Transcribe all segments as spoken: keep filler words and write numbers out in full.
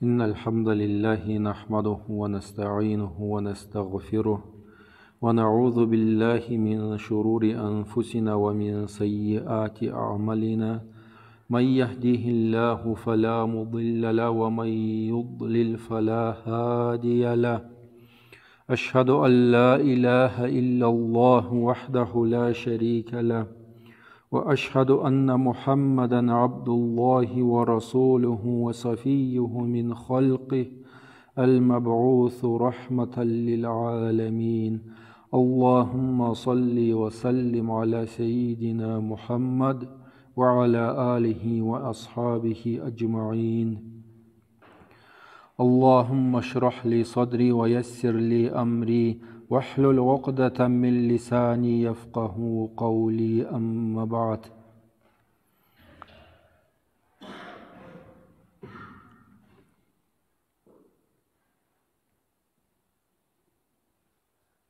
إن الحمد لله نحمده ونستعينه ونستغفره، ونعوذ بالله من شرور أنفسنا ومن سيئات أعمالنا. من يهديه الله فلا مضل له، ومن يضلل فلا هادي له. أشهد أن لا إله إلا الله وحده لا شريك له، وأشهد أن محمدا عبد الله ورسوله وصفيه من خلقه المبعوث رحمة للعالمين. اللهم صل وسلم على سيدنا محمد وعلى آله وأصحابه أجمعين. اللهم اشرح لي صدري ويسر لي أمري واحلل عقدة من لساني يفقهوا قولي، أما بعد.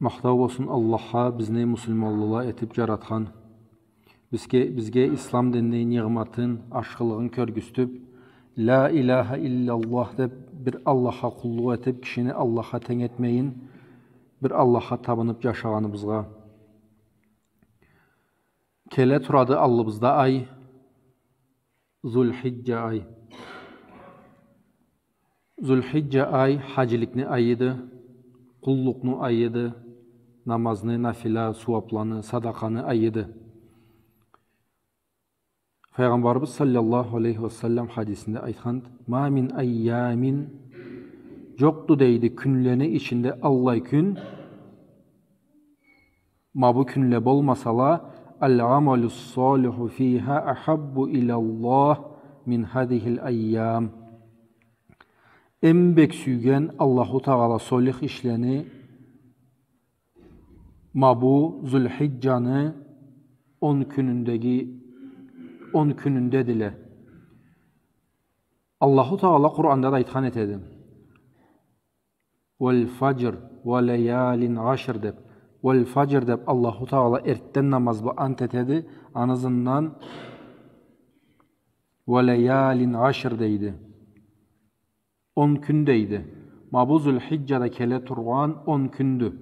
Махтау болсун Аллахха, бизни муслиманлыла этип жаратхан. Бизге, бизге ислам динни нигъматын, ашхылыгъын кёргюзтюп, ля иляха илляллах деп, бир Аллахха къуллукъ этип, кишини Аллахха тенг этмейин, бир Аллахха табынып жашагъаныбызгъа. Келе турады аллыбызда ай, Зулхиджа ай. Зулхиджа ай хаджиликни айыды, къуллукъну айыды, намазны, нафила, сууапланы, садакъаны айыды. Файгъамбарыбыз саллаллаху алейхи ва саллам хадисинде айтхан: «Ма мин айямин», жокъду дейди, кюнлени ичинде аллай кюн, ма бу кюнле болмасала, «العمل الصالح فيها أحب إلى الله من هذه الأيام». Эм бек сюйген Аллаху Тагъала солих ишлени ма бу Зулхиджаны он кюнюндеги, он кюнюндедиле. Аллаху Тагъала Къуранда да айтхан этеди. «Валь-фаджр, ва лаялин ашр» деп. «Валь-фаджр» деп Аллаху Тагъала эртден намаз бла ант этеди. Аны ызындан «ва лаялин ашр» дейди. Он кюн дейди. Ма бу Зулхиджада келе тургъан он кюндю.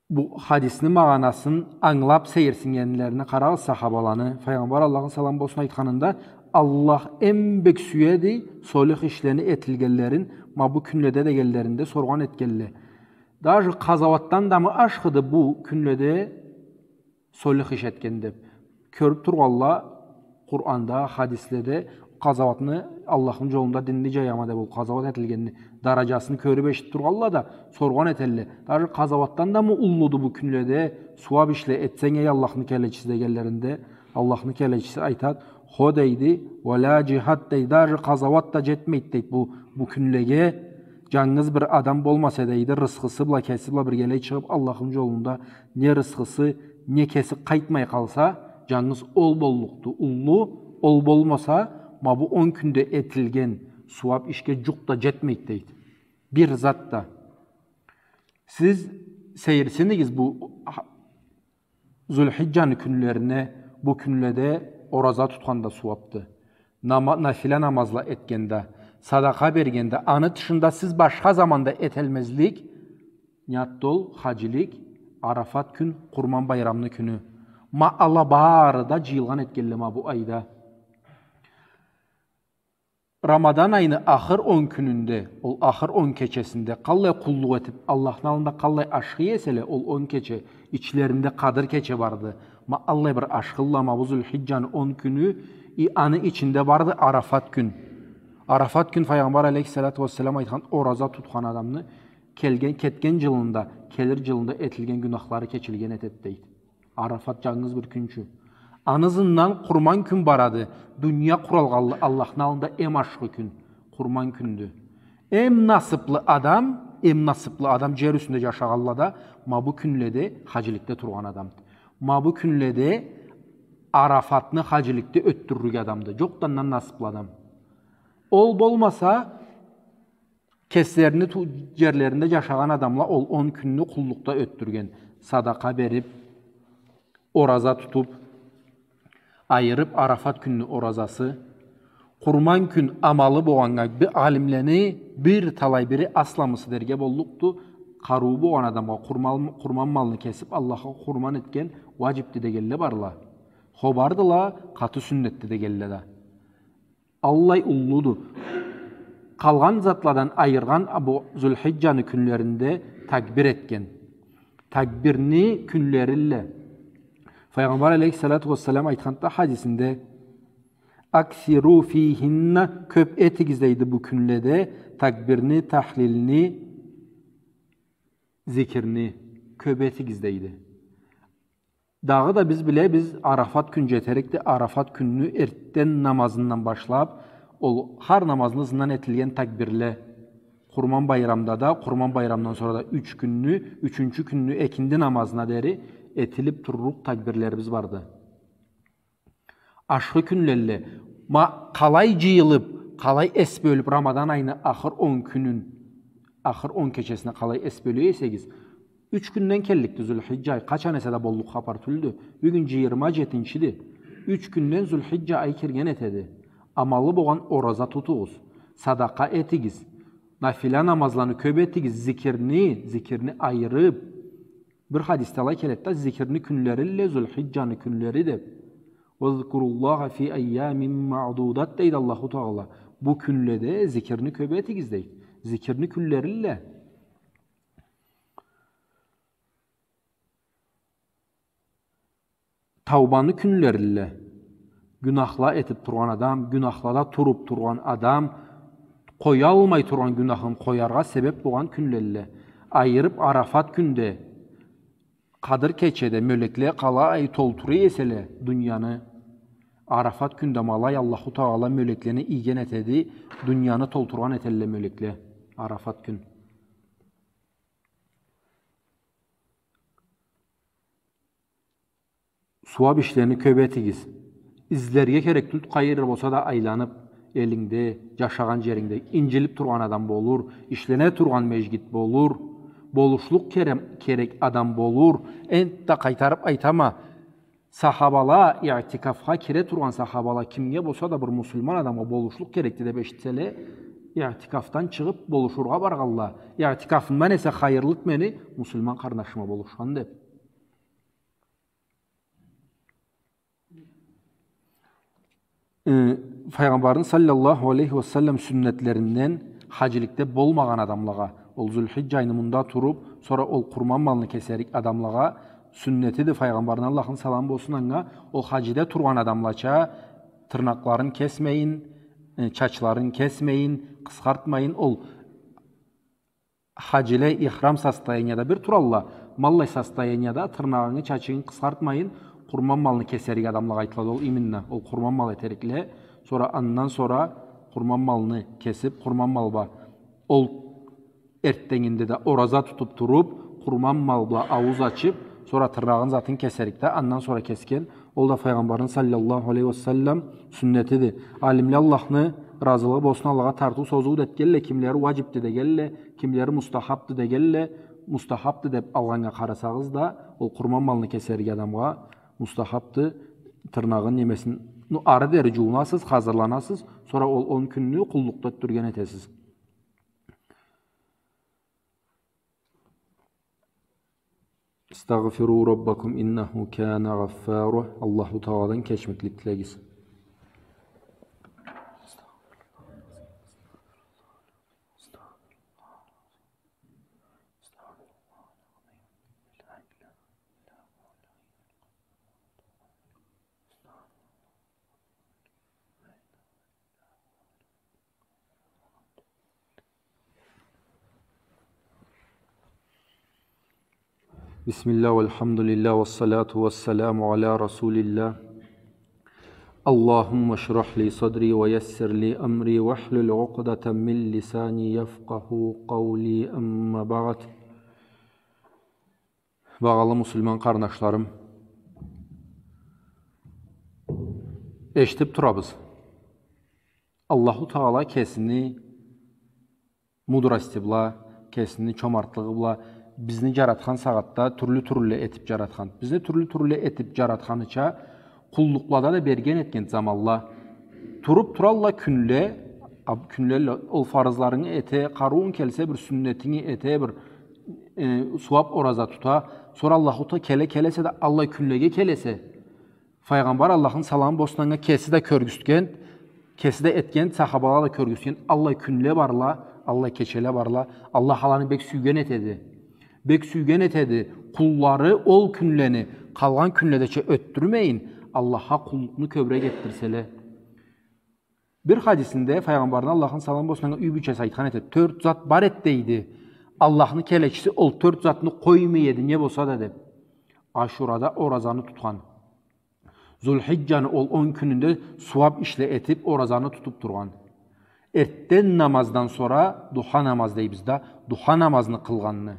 Бу хадисни магъанасын ангылап сейирсиннгенлерине къарагъыз сахабаланы. Файгъамбар, Аллахны саламы болсун, айтханында, Аллах эм бек сюеди солих ишлени этилгенлерин ма бу кюнледе дегенлеринде соргъан этгенле. Даже къазауатдан да мы ашхыды бу кюнледе солих иш этген деп. Кёрюп тургъанла Къуранда, хадиследе, къазауатны Аллахны жолунда динни жаяма деп ол къазауат этилгенни даражасын кёрюп эшитип тургъанла да соргъан этелле. Даже къазауатдан да мы уллуду бу кюнледе сууап ишле этсенг, эй Аллахны келечиси дегенлеринде, Аллахны келечиси айтад, хо дейди, ва ля жихад дейди, даже къазауат да жетмейд дейд бу, бу кюнлеге. Жангыз бир адам болмаса дейди, рысхысы бла, кеси бла биргелей чыгъып Аллахны жолунда не рысхысы, не кеси къайтмай къалса, жангыз ол боллукъду уллу, ол болмаса, ма бу он кюнде этилген сууап ишге жукъ да жетмейд дейди. Бир зат да. Сиз сейирсинигиз бу Зулхиджаны кюнлерине, бу кюнледе ораза тутханда сууапды. Нама-, нафила намазла этгенде, садакъа бергенде, аны тышында сиз башха заманда этелмезлик, не затды ол, хаджилик, Арафат кюн, Къурман байрамны кюню. Ма ала бары да жыйылгъан этгенле ма бу айда. Рамадан айны ахыр он кюнюнде, ол ахыр он кечесинде къаллай къуллукъ этип, Аллахны аллында къаллай ашхы эселе, ол он кече, ичлеринде Къадыр кече барды. Ма аллай бир ашхылла ма бу Зулхиджаны он кюню, и аны ичинде барды Арафат кюн. Арафат кюн Файгъамбар алейхиссалату вассалам айтхан, ораза тутхан адамны келген, кетген жылында, келир жылында этилген гюнахлары кечилген этед дейди. Арафат жангыз бир кюнчю. Аны ызындан Къурман кюн барады. Дуния къуралгъанлы Аллахны аллында эм ашхы кюн. Къурман кюндю. Эм насыплы адам, эм насыплы адам жер юсюнде жашагъанлада ма бу кюнледе хаджиликде тургъан адамды. Ма бу кюнледе Арафатны хаджиликде ётдюрлюк адамды. Жокъду андан насыплы адам. Ол болмаса, кеслерини ту-, жерлеринде жашагъан адамла ол он кюнню къуллукъда ётдюрген. Садакъа берип, ораза тутуп, айырып Арафат кюнню оразасы. Къурман кюн амалы болгъаннга би-, алимлени бир талай бири асламысы дерге боллукъду, къарыуу болгъан адамгъа къурман, къурман малны кесип, Аллахха къурман этген уаджибди дегенле барла. Хо, бардыла, къаты сюннетди дегенле да. Аллай уллуду. Къалгъан затладан айыргъан а бу Зулхиджаны кюнлеринде такбир этген. Такбирни кюнлерилле. Файгъамбар алейхиссалату уассалам айтханды хадисинде: «Аксиру фихинна», кёп этигиз, дейди, бу кюнледе такбирни, тахлилни, зикирни кёп этигиз, дейди. Дагъыда биз билебиз, Арафат кюн джетерикди. Арафат кюнню эртден намазындан башлап, ол хар намазны ызындан этилген такбирле, Къурман байрамда да, Къурман байрамдан сора да юч кюнню, ючюнчю кюнню экинди намазына дери этилип турлукъ такбирлерибиз барды. Ашхы кюнлелле, ма-, къалай джыйылып, къалай эс бёлюп, Рамадан айны ахыр он кюнюн, ахыр он кечесине къалай эс бёле эсегиз, юч кюнден келликди Зулхиджа ай, къачан эсе да боллукъ хапар тюлдю. Бюгюн джыйырма джетинчиди. Юч кюнден Зулхиджа ай кирген этеди. Амалы болгъан ораза тутугъуз, садакъа этигиз, нафила намазланы кёп этигиз, зикирни, зикирни айырып. Бир хадисде алай келеди да, зикирни кюнлерилле Зулхиджаны кюнлери деп. «Уазкуруллаха фи айямин маъдудат», дейди Аллаху Тагъала. Бу кюнледе зикирни кёп этигиз, дейди. Зикирни кюнлерилле. Таубаны кюнлерилле. Гюнахла этип тургъан адам, гюнахлада туруп тургъан адам, къоялмай тургъан гюнахын къояргъа себеп болгъан кюнлелле. Айырып Арафат кюнде, Къадыр кечеде мёлекле къалай толтура эселе дунияны, Арафат кюнде ма алай Аллаху Тагъала мёлеклени ийген этеди, дунияны толтургъан этелле мёлекле Арафат кюн. Сууап ишлени кёп этигиз. Излерге керек тюлдю, къайры болса да айланып, элингде, джашагъан джерингде, инджилип тургъан адам болур, ишлене тургъан межгит болур, болушлукъ кере-, керек адам болур. Энтда къайтарып айтама, сахабала, иътикафха кире тургъан сахабала, кимге болса да бир муслиман адамгъа болушлукъ керекди деп эшитселе, иътикафдан чыгъып болушургъа баргъанла. Иътикафымдан эсе хайырлыды мени муслиман къарнашыма болушхан деп. Э, Файгъамбарны саллаллаху алейхи ва саллам сюннетлеринден хаджиликде болмагъан адамлагъа, ол Зулхиджа айны мында туруп, сора ол къурман малны кесерик адамлагъа сюннетиди Файгъамбарны, Аллахны саламы болсун анга, ол хаджиликде тургъан адамлача тырнакъларын кесмейин, э, чачларын кесмейин, къысхартмайын, ол Хаджиле ихрам состоянияда бир туралла, ма аллай состоянияда тырнагъынгы, чачынгы къысхартмайын, къурман малны кесерик адамлагъа айтылады ол, именно ол къурман мал этерикле. Сора андан сора къурман малны кесип, къурман мал бла ол эртденнгинде да ораза тутуп туруп, къурман мал бла аууз ачып, сора тырнагъын, затын кесерик да, андан сора кесген. Ол да Файгъамбарны саллаллаху алейхи ва саллам сюннетиди. Алимле, Аллахны разылыгъы болсун алагъа, тартыу-созуу да этгенле, кимлери уаджибди дегенле, кимлери мустахабды дегенле. Мустахабды деп алгъаннга къарасагъыз да, ол къурман малны кесерик адамгъа мустахабды, тырнагъын, немесин, ну, ары дери джууунасыз, хазырланасыз, сора ол он кюнню къуллукъда ётдюрген этесиз. استغفروا ربكم إنه كان غفارا. Аллаху Тагъаладан кечмеклик тилегиз. بسم الله والحمد لله والصلاة والسلام على رسول الله. اللهم اشرح لي صدري ويسر لي أمري واحلل عقدة من لساني يفقهوا قولي، أما بعد. Багъалы муслиман къарнашларым, эшитип турабыз. Аллаху Тагъала кесини мудрости бла, кесини чомартлыгъы бла бизни джаратхан сагъатда тюрлю-тюрлю этип джаратхан. Бизни тюрлю-тюрлю этип джаратханыча къуллукълада да берген этген заманла. Туруп туралла кюнле, аб-, кюнле ол фарызларынгы эте, къарыуунг келсе бир сюннетинги эте, бир, э, сууаб ораза тута. Сора Аллаху Та-, келе, келесе да аллай кюнлеге келесе. Файгъамбар, Аллахны саламы болсун анга, кеси да кёргюзтген, кеси да этген, сахабала да кёргюзтген, аллай кюнле барла, аллай кечеле барла. Аллах аланы бек сюйген этеди. Бек сюйген этеди. Къуллары ол кюнлени къалгъан кюнледеча ётдюрмейин, Аллахха къуллукъну кёбюрек этдирселе. Бир хадисинде Файгъамбарны, Аллахны саламы болсун анга, юй бийчеси айтхан этеди. Тёрт зат бар эди, дейди. Аллахны келечиси ол тёрт затны къоймай эди, не болса да, деп. Ашурада оразаны тутхан. Зулхиджаны ол он кюнюнде сууаб ишле этип, оразаны тутуп тургъан. Эртден намаздан сора духа намаз дейбиз да, духа намазны къылгъанны.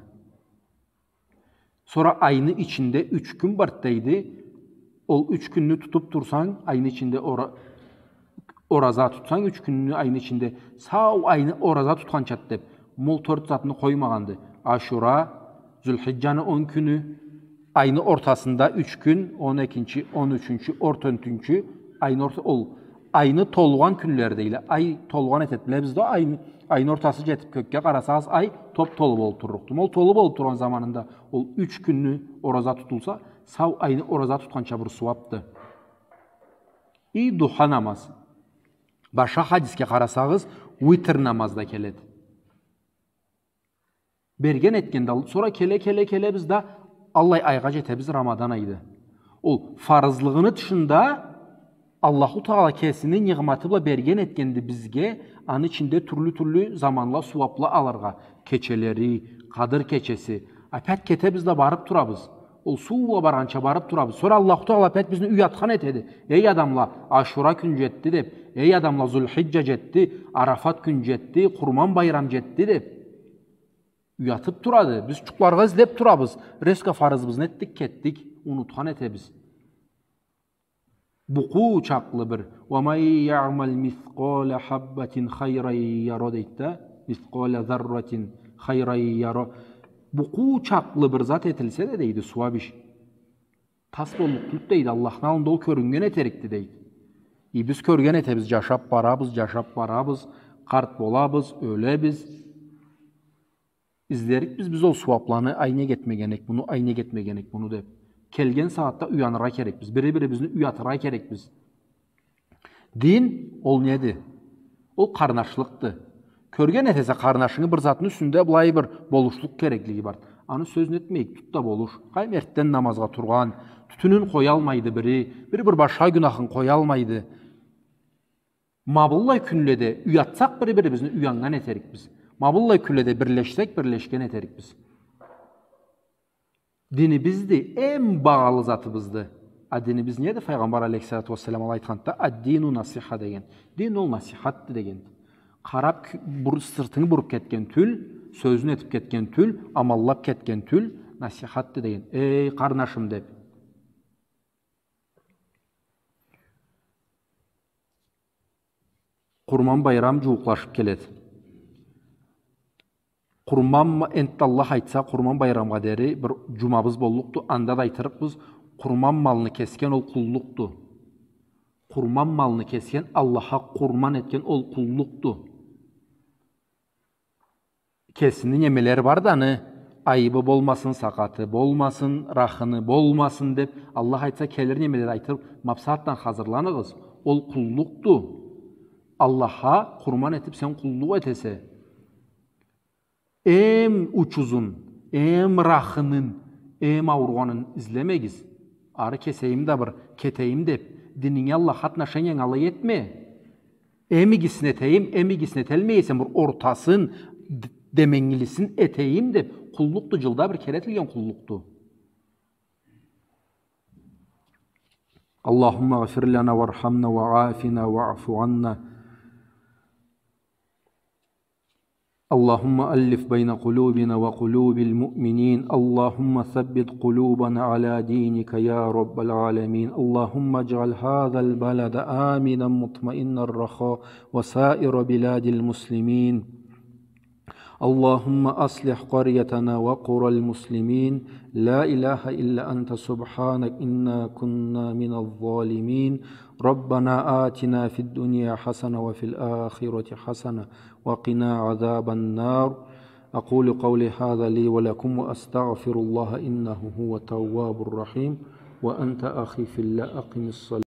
Сора айны ичинде юч кюн бар, дейди. Ол юч кюнню тутуп турсанг, айны ичинде ора-, ораза тутсанг, юч кюнню айны ичинде, сау айны ораза тутханча, деп, ол тёрт затны къоймагъанды. Ашура, Зулхиджаны он кюню, айны ортасында юч кюн, он экинчи, он ючюнчю, он тёртюнчю, айны орта-, ол айны толгъан кюнлери дейле. Ай толгъан этеди, билебиз да, айны, айны ортасы джетип кёкге къарасагъыз, ай топ-толу болуп турлукъду. Ол толу болуп тургъан заманында ол юч кюнню ораза тутулса, сау айны ораза тутханча бир сууабды. И духа намаз. Башха хадисге къарасагъыз, витр намаз да келеди. Берген этгенди. Сора келе, келе, келебиз да, аллай айгъа джетебиз, Рамадан айды. Ол фарызлыгъыны тышында Аллаху Тагъала кесини нигъматы бла берген этгенди бизге, аны ичинде тюрлю-тюрлю заманла, сууабла алыргъа. Кечелери, Къадыр кечеси. Опять кетебиз да барып турабыз. Ол суула баргъанча барып турабыз. Сора Аллаху Тагъала опять бизни уятхан этеди. Эй адамла, Ашура кюн джетди, деп. Эй адамла, Зулхиджа джетди, Арафат кюн джетди, Къурман байрам джетди, деп. Уятып турады. Биз джукъларгъа излеп турабыз. Резко фарызыбызны этдик, кетдик, унутхан этебиз. Букъу чакълы бир. «ومن يعمل مثقال حبة خيرا يره», дейди да. «مثقال ذرة خيرا يره». Букъу чакълы бир зат этилсе да, дейди, сууаб иш. Тас боллукъ тюлдю, дейди, Аллахны аллында ол кёрюннген этерикди, дейди. И биз кёрген этебиз, джашап барабыз, джашап барабыз, къарт болабыз, ёлебиз. Излерикбиз биз ол сууабланы, ай, нек этмеген эдик муну, ай, нек этмеген эдик муну деп. Келген сагъатда уяныргъа керекбиз, бири-бирибизни уятыргъа керекбиз. Дин ол неди? Ол къарнашлыкъды. Кёрген этесе къарнашынгы бир затны юсюнде, былай бир болушлукъ кереклиги бар. Аны сёзюн этмейик, тут да болуш. Къайым, эртден намазгъа тургъан, тютюнюн къоялмайды бири, бири бир башха гюнахын къоялмайды. Ма быллай кюнледе уятсакъ бири-бирибизни, уяннган этерикбиз. Ма быллай кюнледе бирлешсек, бирлешген этерикбиз. Динибизди эм багъалы затыбызды. А динибиз неди? Файгъамбар алейхиссалату уассалам алай айтханды да, «الدين النصيحة» деген. Дин ол насихатды деген. Къарап кю-, бур-, сыртынгы буруп кетген тюл, сёзюн этип кетген тюл, амаллап кетген тюл, насихатды деген. Эй, къарнашым, деп. Къурман байрам джууукълашып келеди. Къурман ма-, энтда Аллах айтса, Къурман байрамгъа дери бир джумабыз боллукъду, анда да айтырыкъбыз, къурман малны кесген ол къуллукъду. Къурман малны кесген, Аллахха къурман этген ол къуллукъду. Кесини немелери бар да аны, айыбы болмасын, сакъаты болмасын, рахыны болмасын деп, Аллах айтса, келир немелери айтып, мапсатдан хазырланыгъыз. Ол къуллукъду. Аллахха къурман этип сен къуллукъ этесе. Эм учузун, эм рахынын, эм ауругъанын излемегиз. Ары кесейим да бир кетейим деп, дининге, Аллахха отношениянг алай этме. Эм игисин этейим, эм игисин эталмай эсенг, бир ортасын, д-, деменгилисин этейим деп, къуллукъду, джылда бир кере этилген къуллукъду. اللهم اغفر لنا وارحمنا وعافنا واعف عنا. اللهم ألف بين قلوبنا وقلوب المؤمنين. اللهم ثبت قلوبنا على دينك يا رب العالمين. اللهم اجعل هذا البلد آمنا مطمئنا رخاء وسائر بلاد المسلمين. اللهم أصلح قريتنا وقرى المسلمين. لا إله إلا أنت سبحانك إنا كنا من الظالمين. ربنا آتنا في الدنيا حسنة وفي الآخرة حسنة وقنا عذاب النار. أقول قولي هذا لي ولكم وأستغفر الله إنه هو التواب الرحيم. وأنت أخي في الله أقم الصلاة.